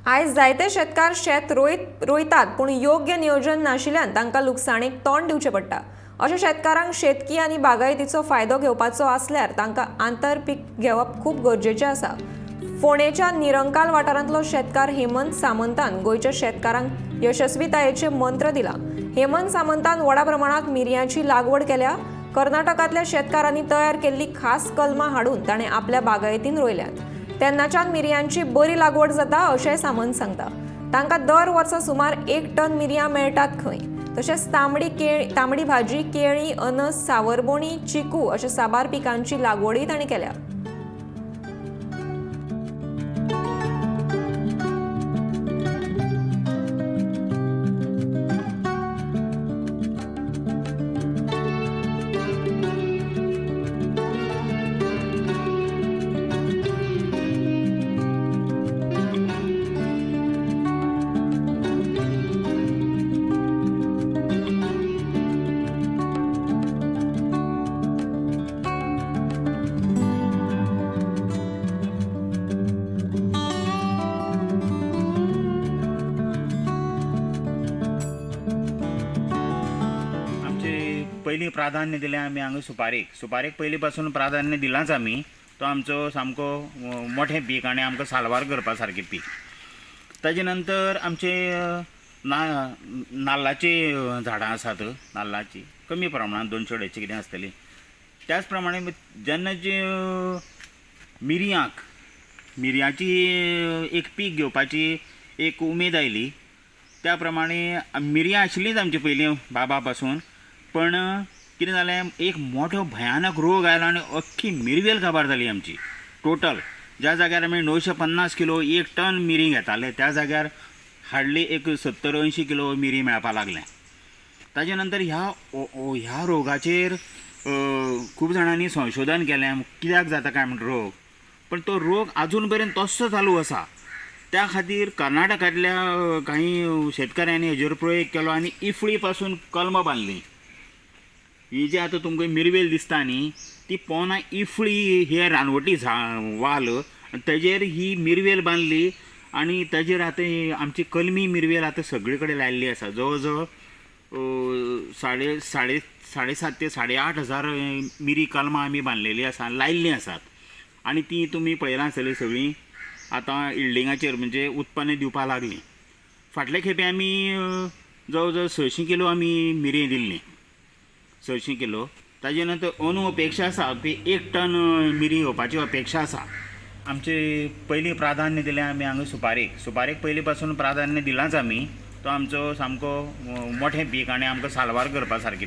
आयज जायते शेतकार शेत रोयतात पूण योग्य नियोजन नाशिल्ल्यान तांकां लुकसाणेक तोंड दिवचें पडटा. अशें शेतकारांक शेतकी आनी बागायतीचो फायदो घेवपाचो आसल्यार तांकां आंतरपीक घेवप खूब गरजेचें आसा. फोंडेच्या निरंकाल वाठारांतलो शेतकार हेमंत सामंतान गोंयच्या शेतकारांक यशस्वीतायेचे मंत्र दिला. हेमंत सामंतान व्हडा प्रमाणांत मिरयांची लागवड केल्या. कर्नाटकांतल्या शेतकारांनी तयार केल्ली खास कलमां हाडून ताणें आपल्या बागायतीन रोयल्यात. तेन्नाच्यान मिरयांची बरी लागवड जाता अशेंय सामंत सांगता. तांकां दर वर्सा सुमार 1 टन मिरयां मेळटात खंय. तशेंच तांबडी भाजी, केळी, अनस, सावरबोणी, चिकू अशा साबार पिकांची लागवडय ताणें केल्या. पयलीं प्राधान्य दिलें आमी हांगा सुपारेक. सुपारेक पयलीं पासून प्राधान्य दिलांच आमी. तो आमचो सामको मोठें पीक आनी आमकां साल्वार करपा सारकें पीक. ताजे नंतर आमचे नाल्लाचीं झाडां आसात. नाल्लाचीं कमी प्रमाणांत 200-250 कितें आसतलीं. त्याच प्रमाणे जेन्ना जी मिरयांची एक पीक घेवपाची एक उमेद आयली त्या प्रमाणे मिरयां आशिल्लीच आमची पयलीं बाबा पासून. पण कितें जालें, एक मोठो भयानक रोग आयलो आनी अख्खी मिरवेल काबार जाली आमची टोटल. ज्या जाग्यार आमी 950 किलो 1 टन मिरी घेताले त्या जाग्यार हाडली एक 70-80 किलो मिरी मेळपाक लागलें. ताजे नंतर ह्या रोगाचेर खूब जाणांनी संशोधन केलें कित्याक जाता काय म्हण रोग, पण तो रोग आजून पर्यंत तस्सो चालू आसा. त्या खातीर कर्नाटकांतल्या काही शेतकऱ्यांनी हेजेर प्रयोग केलो आनी इफळी पासून कलमां बांदलीं. ही जी आतां तुमकां मिरवेल दिसता न्ही ती पोना इफळी हे रानवटी वाल तेजेर ही मिरवेल बांदली आनी तेजेर आतां आमची कलमी मिरवेल आतां सगळे कडेन लायिल्ली आसा. जवळ जवळ 7.5 ते 8.5 हजार मिरी कलमां आमी बांदलेली आसा, लायिल्लीं आसात. आनी ती तुमी पळयलां आसतलीं सगळीं आतां इल्डिंगाचेर म्हणजे उत्पन्न दिवपाक लागलीं. फाटले खेपे आमी जवळ जवळ 600 किलो आमी मिरयां दिल्लीं, 600 किलो. ताजे नंतर अंदू अपेक्षा आसा की 1 टन मिरी येवपाची अपेक्षा आसा. आमचे पयलीं प्राधान्य दिलें आमी हांगा सुपारेक. सुपारेक पयलीं पासून प्राधान्य दिलांच आमी. तो आमचो सामको मोठें पीक आनी आमकां साल्वार करपा सारकें.